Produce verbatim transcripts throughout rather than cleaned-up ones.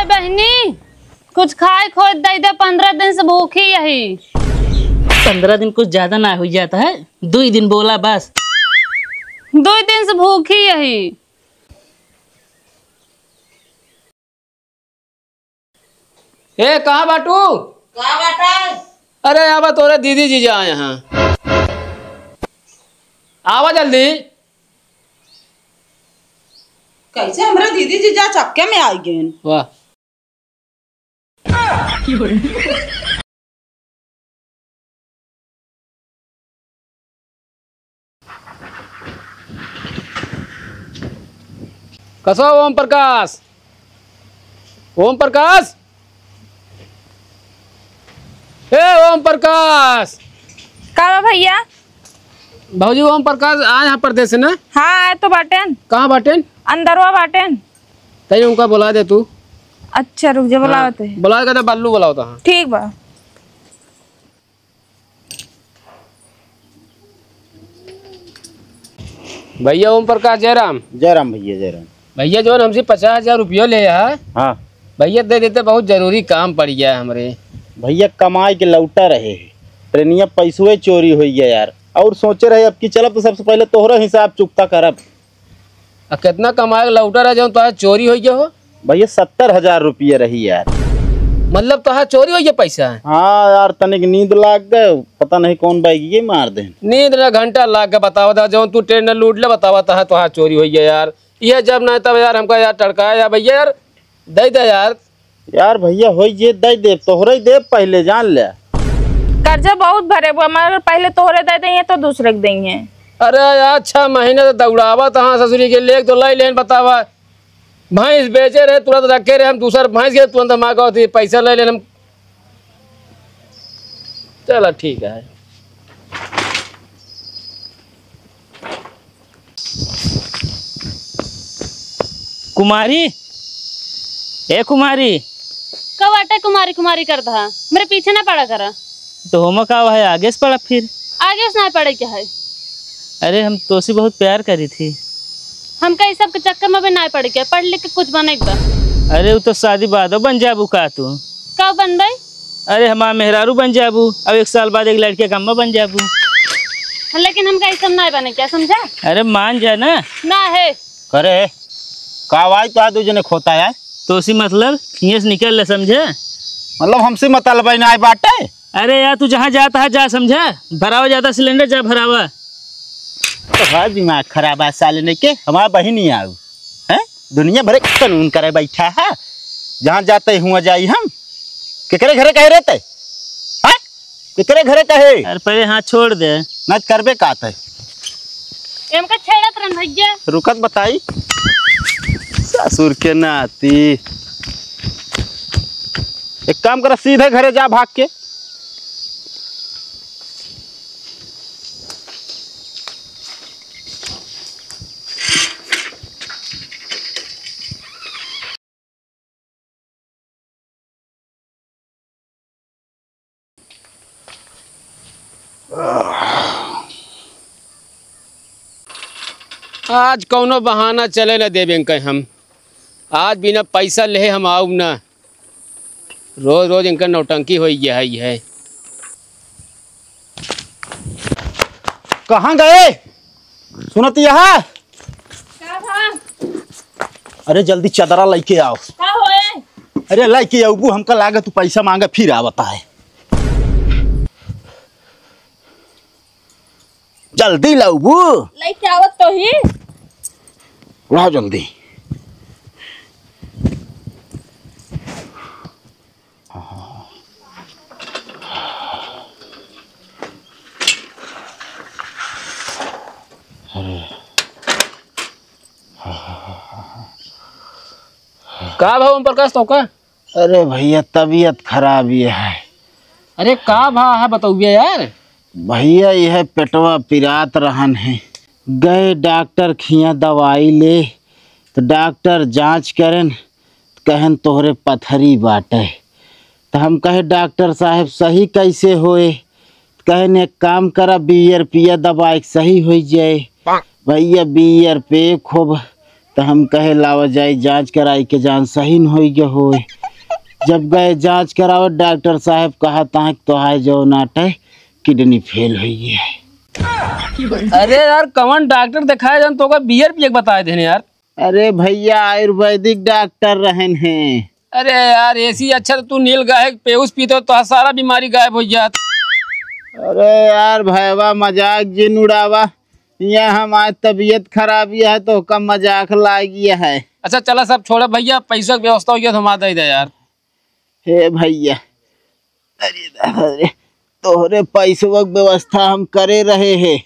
बहिनी, कुछ खाए खोए दे दे, पन्द्रह दिन से भूखी यही। पन्द्रह दिन कुछ ज्यादा ना हो जाता है, दुई दिन बोला बस। दुई दिन से भूखी यही। ए, कहाँ बाटू? का बाटा? अरे, आवा, तोरे दीदी जीजा आए हैं, आवा जल्दी। कैसे हमरा दीदी जीजा चक्के में आई गेन? वाह। कसो ओम प्रकाश, ओम प्रकाश, ए ओम प्रकाश। का बा भैया? भौजी, ओम प्रकाश आए हैं परदेस से ना? हाँ, आए तो बाटेन। कहाँ बाटेन? अंदरवा बाटेन। तई उनका बुला दे तू। अच्छा, रुक जा, हाँ, बुलावत है। बुला के तो बल्लू बुलावता, हाँ। ठीक बा। भैया ओम प्रकाश, जय राम। जय राम भैया, जय राम। भैया, जौन हमसे पचास हजार रुपया ले है, हाँ। भैया, दे देते, बहुत जरूरी काम पड़ गया है हमरे। भैया, कमाई के लौटा रहे हैं, ट्रेनिया पैसवे चोरी होइ गया यार। और सोचे रहे, अब की चलब तो सबसे पहले तोहरा हिसाब चुकता करब। आ, कितना कमाए के लौटा रहे, जौन तोहार चोरी होइ गया हो? भैया, सत्तर हजार रुपया रही यार। मतलब, तोहार चोरी होइ गया पैसा? हाँ यार, तनिक नींद लाग गए, पता नहीं कौन बैगिये मार दे। नींद ना घंटा लाग गए, बतावा था, जौन तू ट्रेन लूट ले, बतावा था, तोहार चोरी होइ गया यार। ये जब नहीं तब यार, हमका यार टड़काया यार, भैया यार, दे दे यार। यार भैया, होई जे दे देब, तोहरे ही देब, पहले जान ले। कर्जा बहुत भरे बा, मगर पहले तोहरे दे देइहे तो दूसरे के देइहे। अरे यार, छह महीने से दौड़ावत हाँ ससुरी के, लेके तो लाई लेन, बतावा। भैंस बेचे रहे, तुरंत रखे रहे, हम दूसर भैंस के तुरंत मांगो थी, पैसा ले लेन हम। चला ठीक है। कुमारी, ए कुमारी। का बाटे कुमारी कुमारी करत हा? मेरे पीछे ना पड़ा करा। तो होमा का है, आगे से पड़ा फिर। आगे से ना पड़े क्या है? अरे हम तोसी बहुत प्यार करी थी। हमका ई सब के चक्कर में भी ना पड़े क्या, पढ़ लिख के कुछ बने के बा। अरे वो तो शादी बाद बन जाबू का तू? का बनबे? अरे हमार मेहरारू बन जाबू, अब एक साल बाद एक लड़के का अम्मा बन जाबू। लेकिन हमका ई सब ना बने क्या, समझा? अरे मान जा ना। ना है। करे, का आवाज तो आ दू जने खोता है? तोसी मतलब, हियां से निकल ले, समझे? मतलब हमसे मतलब है ना बाटे? अरे यार, तू जहाँ जाता है जा, समझा? भरावा जाता सिलेंडर, जा भरावा। तो हर दिमाग खराब है साले ने के, हमारा बहिन ही आऊ। हैं? दुनिया भरे कानून करे बैठा है। जहाँ जाते हुआ जाई हम। केकरे घरे कहे रहते? हैं? केकरे घरे कहे? अरे पहले हाथ छोड़ दे। ना करबे का तय। एमका छेड़त रहन भैया। रुकत बताई। ससुर के नाती। एक काम करा, सीधे घरे जा भाग के। आज कौनो बहाना चले न देबे इनके हम। आज बिना पैसा लेहे हम आउब ना। रोज रोज इनका नौटंकी होई गया है, ये है। कहाँ गए? सुनत यहाँ? का भा? अरे जल्दी चदरा लेके आओ। का होए? अरे लेके आउबू, हमका लागे तू पैसा मांगे फिर आवता है। जल्दी लाउबू। लेके आवत तो ही। लाओ जल्दी। का भा ओम प्रकाश, तोका? अरे भैया, तबीयत खराब ये है। अरे का भा है, बतौबे यार। भैया, यह पेटवा पिरात रहन है। गए डॉक्टर खिया दवाई ले, तो डॉक्टर जांच करेन, कहन तोहरे पथरी बाटे। तो हम कहे, "डॉक्टर साहब, सही कैसे होए?" कहन, "एक काम करा, बियर पिया दबाए के सही हो जाए।" भैया, बियर पे खूब, तो हम कहे, "लावा जाई जाँच कराई के जान सही न होई गए होए।" जब गए जाँच करावत, डॉक्टर साहब कहा, "ताक तो है जो नाटे, किडनी फेल होई गई है।" अरे यार, कवन डॉक्टर देखाए जान, तोका बियर पिए के बताए देने यार। अरे भैया, आयुर्वेदिक डॉक्टर रहन हैं। अरे यार, एसी अच्छा तो तू नील गाय पेउस पीतो तो सारा बीमारी गायब हो जात। अरे यार भैया, मजाक जिन उड़ावा। यहाँ हमार तबीयत खराबी है तो ओका मजाक लागी है। अच्छा चला सब छोड़ा भैया, पैसा की व्यवस्था हो गया तो हमारा दे दे यार। हे भैया, अरे दादा रे, तोहरे पैसवा के व्यवस्था हम करे रहे हे,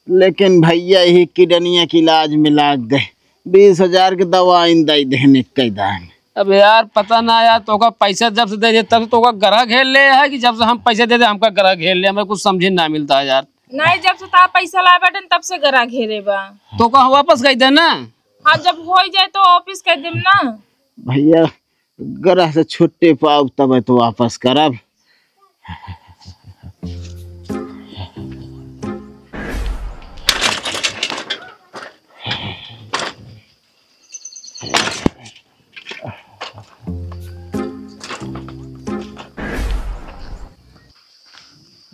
लेकिन भैया यही किडनिया के इलाज में लाग गए। बीस हजार के दवाई दे देहन एक दान। अब यार पता ना यार, तोका पैसा जब से दे दे तब से तोका गरह घेर ले है कि जब से हम पैसा दे दे हमका गरह घेर ले, हमें कुछ समझे ना मिलता है यार। नहीं, जब से तार पैसा लाए बाटे न, तब से गरह घेरे बा। तोका हम वापस कह दे ना। हाँ, जब हो ही जाए तो वापस कह देम ना। भैया, गरह से छुट्टी पाउब तब तो वापस करब।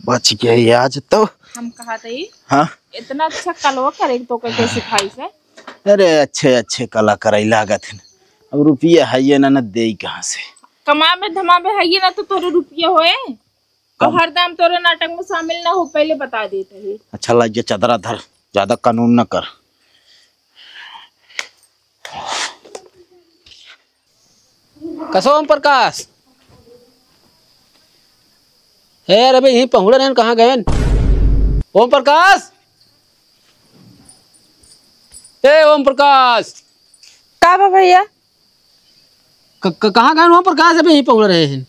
बच गई आज तो। हम कहा थे, हाँ? इतना अच्छा कलवा करे तो के सिखाई से। अरे अच्छे अच्छे कला कराई लागत है। अब रुपया है ये ना, ना दे कहाँ से? कमा में धमा में है ये ना तो तोरे रुपया होए। और कम- हरदम तोरे नाटक में शामिल ना हो, पहले बता देते ही। अच्छा लग गया, चदरा धर, ज्यादा कानून ना कर। कसो ओम प्रकाश? ए, अरे भाई, यहीं पहुँच रहे हैं, कहाँ गए? ओम प्रकाश? ए, ओम प्रकाश! का बा भैया? क-, क-, कहाँ गए ओम प्रकाश? अभी यहीं पहुँच रहे हैं।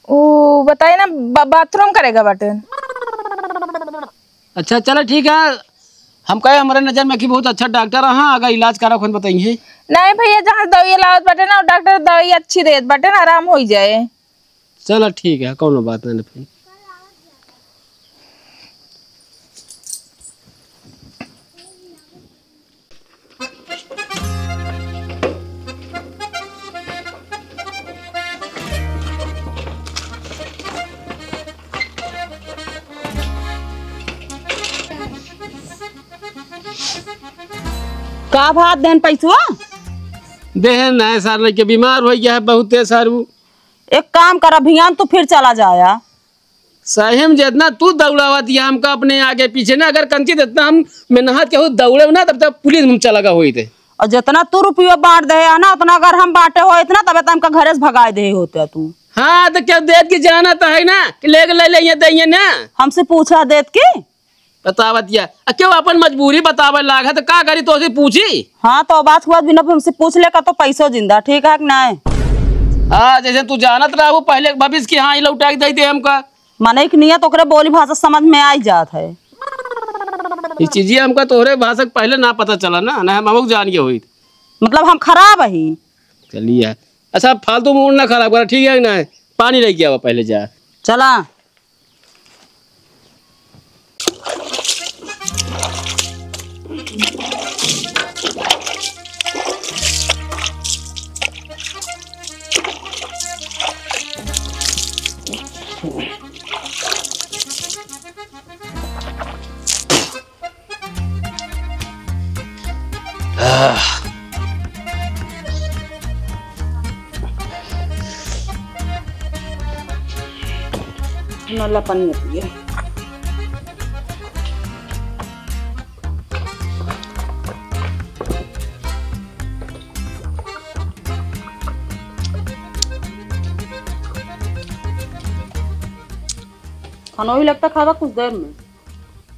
ऊ बताई ना, बा-, बाथरूम करेगा बाटे। अच्छा, चलो ठीक है। हम कहे हमरे नजर में कि बहुत अच्छा डॉक्टर है, अगर इलाज करा खोन बताई है। नहीं भैया, जहाँ दवाई लावत बाटे ना, डॉक्टर दवाई अच्छी देत बाटे ना, आराम हो जाए। चलो ठीक है, कौनो बात नहीं फिर। का भात देन पैसवा? देहन है सार, लइके बीमार हो गया है बहुत है सारू। एक काम कर, अभियान तू फिर चला जाया। सही में जितना तू दौड़ावत या हमका अपने आगे पीछे ना, अगर कंची इतना हम मेहनत के हो दौड़े ना, तब तक पुलिस में चला गया होई थे। और जितना तू रुपया बांट दे है ना, उतना अगर हम बांटे हो इतना, तब तो हमका घरे से भगाए दे होते तू। हाँ, तो क्या देत की जाना तो है ना कि लेके ले ले ये दइए ना। हमसे पूछा देत की? बतावत या। आ, क्यों अपन मजबूरी बतावे लाग है, तो का करी, तोसे पूछी? हाँ, तो बात हुआ बिना हमसे पूछ ले का, तो पैसो जिंदा, ठीक है कि नहीं? हाँ, जैसे तू जानत रहा, वो पहले के भविष्य की हाँ, ये लौटा के दे दे हमका। मनई के नियत ओकरे बोली भाषा समझ में आई जात है। ये चीजें हमका तोहरे भाषा के पहले ना पता चला ना, ना हम, हम जान के हुई। मतलब हम खराब ही? चलिए, अच्छा, फालतू मूड ना खराब करा, ठीक है कि नहीं? पानी लेके आवा पहले जा। चला। आह। नल्ला पानी मत पिए। खाना वही लगता खावा कुछ देर में।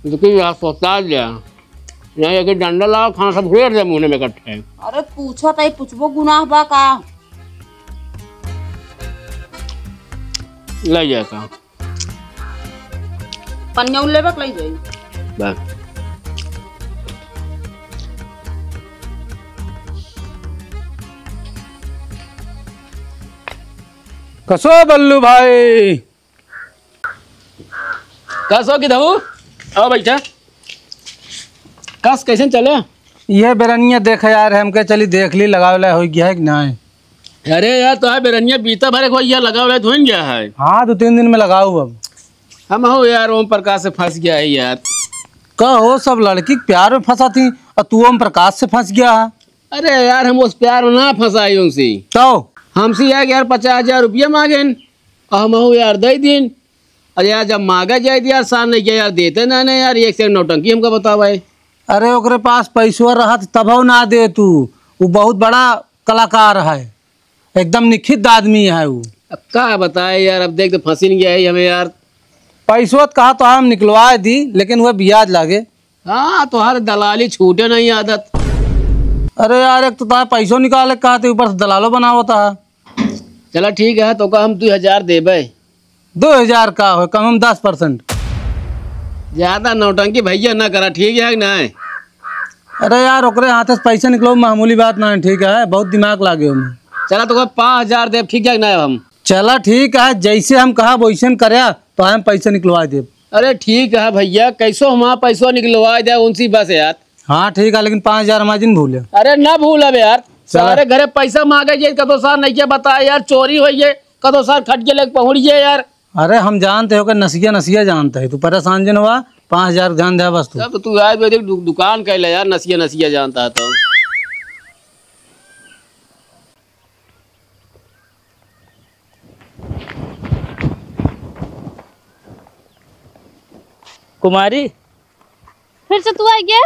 लेकिन यार सोचा जा, यहाँ एक डंडा लाओ, खाना सब घेर दे मुंह में इकट्ठे। अरे पूछो तो, पूछबो गुनाह बा का? ले जाए का? पनिया उ लेबे के ले जाई। बस। कसो बल्लू भाई? कस हो किधऊ? आओ बैठा। कस कैसे चले? ये बेरनिया देखे यार, हमके चली देख ली, लगावे ला होइ गया है कि नाहीं? अरे यार, तो है बेरनिया बीता भरे को यह लगावे ला तो होइ गया है। हाँ, दो तीन दिन में लगाऊ अब। हम हो यार, ओम प्रकाश से फंस गया है यार। का हो, सब लड़की के प्यार में फंसा थी और तू ओम प्रकाश से फंस गया है? अरे यार, हम उस प्यार में ना फंसाई उनसे। तो? हमसे यार, यार पचास हजार रुपया मांगेन और हम हो यार दे दीन। अरे यार, जब मांगा जाए तो यार, सार नहीं किया यार, देते ना, ना यार, एक से नौटंकी हमका बतावा है। अरे, ओकरे पास पैसवा रहत तबो ना दे तू। वो बहुत बड़ा कलाकार है, एकदम निखित आदमी है वो। अब का बताए यार, अब देख तो फंसिन गया है हमें यार। पैसवा तो कहा तो हम निकलवाए दी, लेकिन वह ब्याज लागे। हाँ, तोहार दलाली छूटे नहीं आदत। अरे यार, एक तो तार पैसो निकाले कहा थे, ऊपर से दलालो बनावता है। चला ठीक है, तो का हम दो हजार देबे। दो हजार का हो, कम हम दस परसेंट। ज्यादा नौटंकी भैया ना करा, ठीक है कि नाहीं? अरे यार, ओकरे हाथ से पैसा निकलो, मामूली बात ना है, ठीक है, बहुत दिमाग लागे ओमे। चला तो का पाँच हजार देब, ठीक है कि नाहीं? हम चला ठीक है, जैसे हम कहा वैसे न करया, तो हम पैसा निकलवा देब। अरे ठीक है भैया, कैसो हमारा पैसा निकलवा दे उनसे बस यार। हाँ ठीक है, लेकिन पाँच हजार हमारे जिन भूले। अरे ना भूलब यार, चला। सारे घरे पैसा मांगे जे, कदो सार नहीं क्या बताए यार, चोरी होइए, कदो सार खट के लेके पहुंचिए यार। अरे हम जानते हो कि नसिया नसिया जानते है, तू परेशान जिन हुआ, पाँच हजार ध्यान दे बस तू। तब तू आज मेरी दु-, दुकान कह ले यार, नसिया नसिया जानता है तो। कुमारी, फिर से तू आ गया?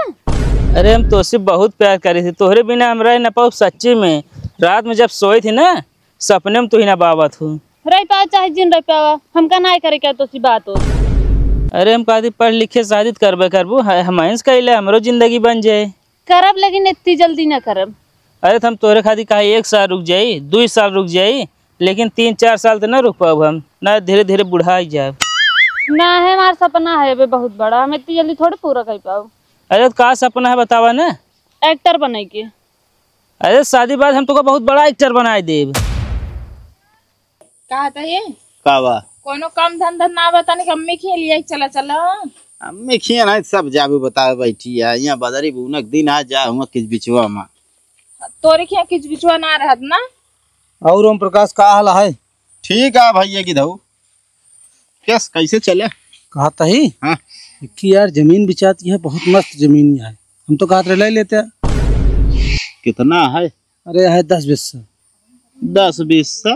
अरे, हम तोसे बहुत प्यार करी थी, तोहरे बिना हम रह न पाउब सच्ची में। रात में जब सोई थी ना, सपने में तू ही ना बावत हूँ। रह पावा चाहे जिन रह पावा, हमका ना करे क्या तोसी बात हो। अरे, हम कहती पढ़ लिख के शादी त करबे करबू, ह-, हमहिन से कइले हमरो जिंदगी बन जाए। करब, लेकिन इतनी जल्दी ना करब। अरे, त हम तोहरे खातिर कहा एक साल रुक जाई, दुई साल रुक जाई, लेकिन तीन चार साल त ना रुक पाउब हम, ना धीरे धीरे बुढ़ाई जाब। ना है, हमार सपना है बे बहुत बड़ा, हम इतनी जल्दी थोड़े पूरा कर पाउब। अरे, त का सपना है बतावा ना? एक्टर बने के। अरे, शादी बाद हम तोका बहुत बड़ा एक्टर बनाए देब। का त ये? का बा? कोनो काम धंधा ना बा, तनिक अम्मी खिया लिया, चला, चला। अम्मी खिया ना, सब जाबू बतावे बैठी है। यहाँ बदरी बुनक दिन आ जा, हुआ किच बिचवा में। तोरे खिया किच बिचवा ना रहत ना? और ओम प्रकाश का हाल है? ठीक है भैया की धऊ। कैस, कैसे चले? कहत ही? हाँ। कि यार जमीन बिचात की है, बहुत मस्त जमीन है। हम तो कहत रहे ले लेते। कितना है? अरे है दस बिस्सा। दस बिस्सा?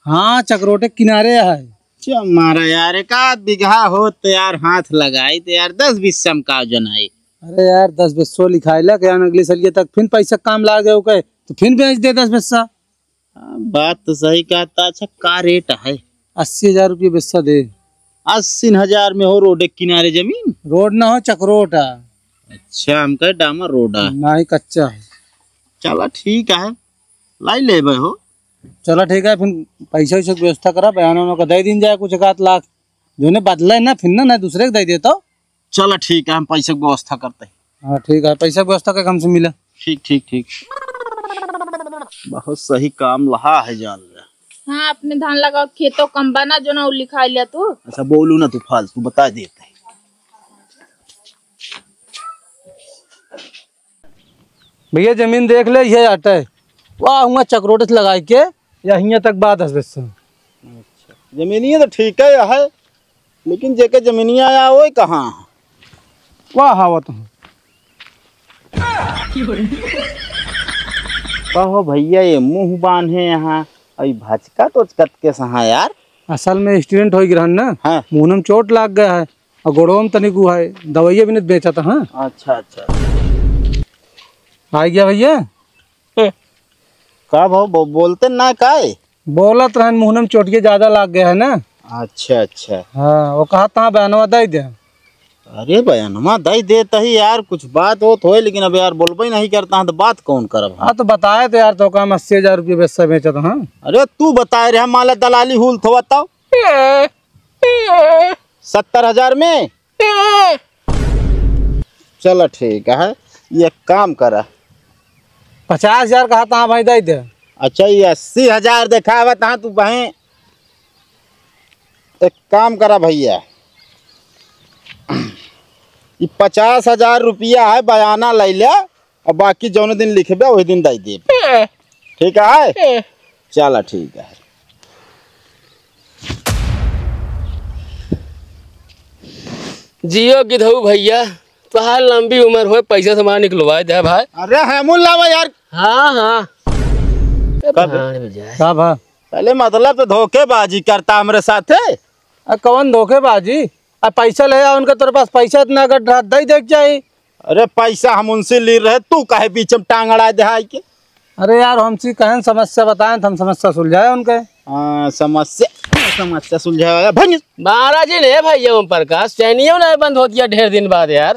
हाँ, चकरोटे किनारे है। चमारा यार, एक आध बीघा होत तो यार हाथ लगाई तो यार, दस बिस्सा में का जनाई। अरे यार, दस बिस्सो लिखाइला, क्या अगली सलिया तक फिर पैसा काम लागे ओके, तो फिर बेच दे दस बिस्सा। हाँ, बात तो सही कहता। अच्छा, का रेट है? अस्सी हजार रुपये बिस्सा दे। अस्सी हजार में हो रोड के किनारे जमीन? रोड ना हो, चकरोट है। अच्छा, हम कहे डामर रोड है। नहीं, कच्चा है। चला ठीक है, लाई लेबे हो। चला ठीक है, फिर पैसा वैसा के व्यवस्था करा, बयान उन्हों का दे दिन जाए कुछ एक आध लाख, जो ने बदले ना, फिर ना, ना दूसरे के दे देता। चला ठीक है, हम पैसे के व्यवस्था करते हैं। हाँ ठीक है, पैसा के व्यवस्था करके हमसे मिला। ठीक, ठीक, ठीक। बहुत सही काम लहा है जान ले। हाँ, अपने धान लगाओ, खेतों कम बना जो ना उ लिखा लिया तू। अच्छा, बोलू ना तू फालतू, बता देते हैं। भैया, जमीन देख ले, ये आटे। वाह, हुआं चकरोटे से लगाई के, या हियां तक बा दस बिस्सा। अच्छा, जमीनिया तो ठीक है, है, लेकिन जेके जमीनिया आया, वो कहाँ? वाह, आवत हूँ। कहो भैया, ये मुंह बांधे यहाँ, अभी भचका तो कत के सहा यार। असल में एक्सीडेंट हो गया ना, हाँ। मुंह में चोट लाग गया है। और गोड़वा में तनिक उ है, दवाइया भी नहीं बेचा था, हाँ। अच्छा, अच्छा। आ गया भैया। का भाव बो-, बोलते ना काय? बोलत रहन, मुहन में चोटिया ज्यादा लाग गया है ना। अच्छा, अच्छा। हाँ, वो कहा था बयानवा दे दे। अरे बयानवा दे देत ही यार, कुछ बात होत होए, लेकिन अब यार बोलबे नहीं करता है तो बात कौन करब हम? हाँ, तो बताए तो यार, तो काम अस्सी हजार रुपये बेचता बेचत, हाँ। अरे तू बताए रे, हम माला दलाली हुल थोआ तब। सत्तर हजार में? चलो ठीक है, ये काम करा। पचास हजार कहा था भाई, दे दे। अच्छा, ये अस्सी हजार देखावत हाँ तू बहें। एक काम करा भैया, ये पचास हजार रुपया है, बयाना ले ले, अब बाकी जौन दिन लिखबे, वही दिन दे देब। ए। ठीक है? ए। चला, ठीक है। जियो गिधऊ भैया, तोहार लंबी उम्र होए, पैसा सामान निकलवा दे भाई। अरे, हेमू लावा यार। हाँ, हाँ। ए, कब? भाड़ में जाए। का भा? पहले मतलब तो धोखेबाजी करता हमरे साथे। आ, कौन धोखेबाजी? आ, पैसा ले आ उनके, तोरे पास पैसा इतना अगर रहा, दे दे के चाही। अरे, पैसा हम उनसे ले रहे, तू काहे बीच में टांग अड़ा दे है के? अरे यार, हमसे कहन समस्या बताएं, तो हम समस्या सुलझाए उनके। हाँ, समस्या, समस्या सुलझाए वाला भंगिस। महाराज जी ने भैया ओम प्रकाश, चैनियो नहीं बंद होती है ढेर दिन बाद यार।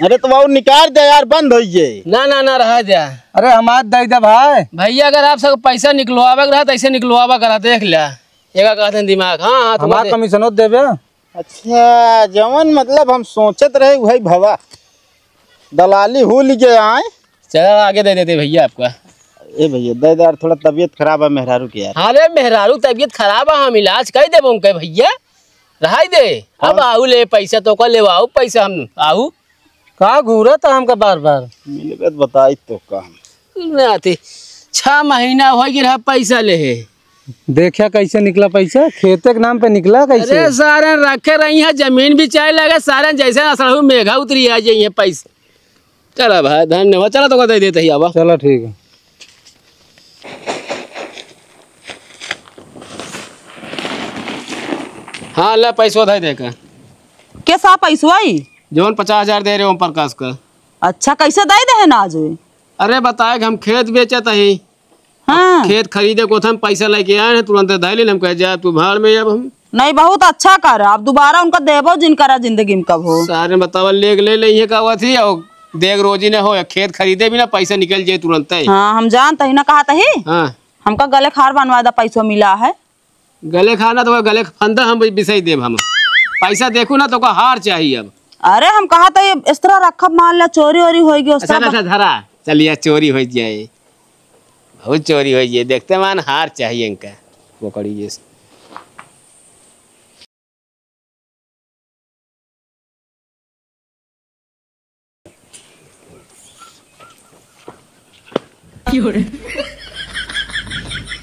अरे, तो वो निकाल दे यार, बंद हो गए। ना, ना, ना, रहा जा। अरे, हमार दे दे भाई। भैया, अगर आप सब पैसा निकलवावे के रहा, तो ऐसे निकलवावा करा, देख लिया। एका कहते हैं दिमाग, हाँ, हाँ, तो हमार दे। कमीशनो देबे। अच्छा, जवन मतलब हम सोचत रहे, वही भवा। दलाली हो ली गया आए। चला, आगे दे देते भैया आपका। ए भैया, दे दे यार, थोड़ा तबीयत खराब है मेहरारू के यार। अरे मेहरारू तबीयत खराब है, हम इलाज कर देबो उनके भैया, रहाई दे। अब हाँ। आऊ ले पैसा तो का लेवा, आऊ पैसा हम आऊ। का घूरत है हमका बार बार? मिलबे तो बताई तो का हम। ना आती, छह महीना हो गया रहा पैसा ले है। देखा कैसे निकला पैसा, खेते के नाम पे निकला कैसे? अरे सारे रखे रही है, जमीन भी चाहे लगे, सारे जैसे असलहू मेघा उतरी आ जाइए पैसा। चला भाई, धन्यवाद। चला, तो दे देते ही आवा। चला, ठीक है। हाँ, ले पैसवा दे दे का। के सा पैसवा ई? जवन पचास हजार दे रहे ओम प्रकाश का। अच्छा, कैसे दे दे है ना आज? अरे बताए कि हम खेत बेचत ही। हाँ। खेत खरीदे को हम पैसा लेके आए हैं, तुरंत धै लेन, हम कहे, "जा तू भाड़ में, अब हम।" नहीं, बहुत अच्छा कर, अब दोबारा उनका देबो जिन करा जिंदगी में कबो। सारे बतावा, लेके ले ले, ये का हुआ थी, और देख रोजी ने हो, खेत खरीदे भी ना, पैसा निकल जाए तुरंत ही। हाँ, हम जानते ही ना, कहा तही। हाँ। हमका गले खार बनवा दा, पैसो मिला है। गले खाना तो गले फंदा हम बिसाई देब हम। पैसा देखू ना तो का हार चाहिए अब। अरे हम कहा तो ये इस तरह रखब, मान ला चोरी ओरी होई गई, उस अच्छा, तरह अच्छा, धरा। चलिए चोरी हो जाए, बहुत चोरी हो जाए। देखते मान हार चाहिए इनका, वो करी जैसे।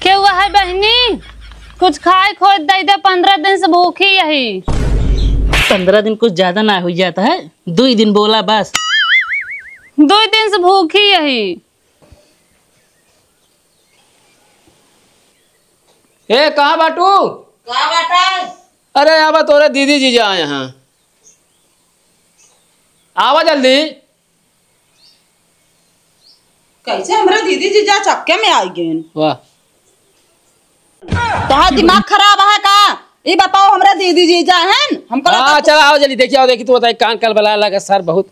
के हुआ है बहनी, कुछ खाए खोए दे दे, पन्द्रह दिन से भूखी यही। पन्द्रह दिन कुछ ज्यादा ना हो जाता है, दो ही दिन बोला बस। दो ही दिन से भूखी यही। ए, कहाँ बाटू? का बाटा? अरे, आवा, तोरे दीदी जीजा आए हैं, आवा जल्दी। कैसे हमरा दीदी जीजा चक्के में आई गेन? वाह। तोहार दिमाग खराब है का? ई बताओ, हमरा दीदी जीजा हैं? हमको लगा हाँ, चला, आवा जल्दी, देखिए, आओ, देखिए, तू बताए, कान कल बला लगा सर बहुत।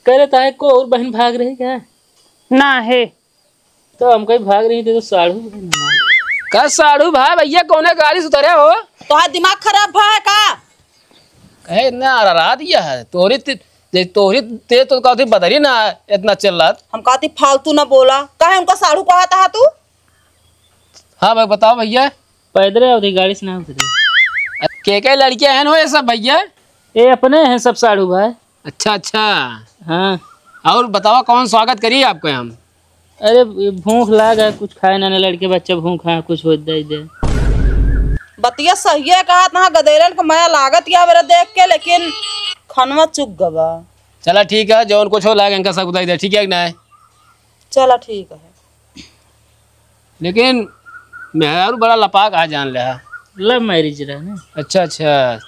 करे ताहे को और बहन भाग रही क्या? ना है। तो हम कहीं भाग रही थे तो साढ़ू बहन हमारे। का साढ़ू भाई भैया कौने गाड़ी से उतरे हो? तोहार दिमाग खराब भा है का? कहे इतना अरारा दिया है, तोहरी ते-, जे तोहरी तेज तो कहती बदरी ना इतना चिल्लात। हम कहती फालतू ना बोला, काहे उनका साढ़ू कहता है तू? हाँ भाई बताओ भैया। पैदरे आवत ही, गाड़ी से ना उतरे। के के लड़के हैं हो ये सब भैया? ये अपने हैं सब साढ़ू भाई। अच्छा, अच्छा। हाँ। और बतावा, कौन स्वागत करी आपके हम? अरे, भूख लाग है, कुछ खाए ना, ना लड़के बच्चा भूख है, कुछ हो दे दे। बतिया सही है कहा, तहाँ गदेलन के मया लागत या मेरा देख के, लेकिन खनवा चुक गवा। चला ठीक है, जौन कुछ हो लाग इनका सब उतार दे, ठीक है कि नहीं? चला ठीक है। लेकिन मेहरारू बड़ा लपाक आ जान ले हा। Love marriage रहा ना। अच्छा, अच्छा।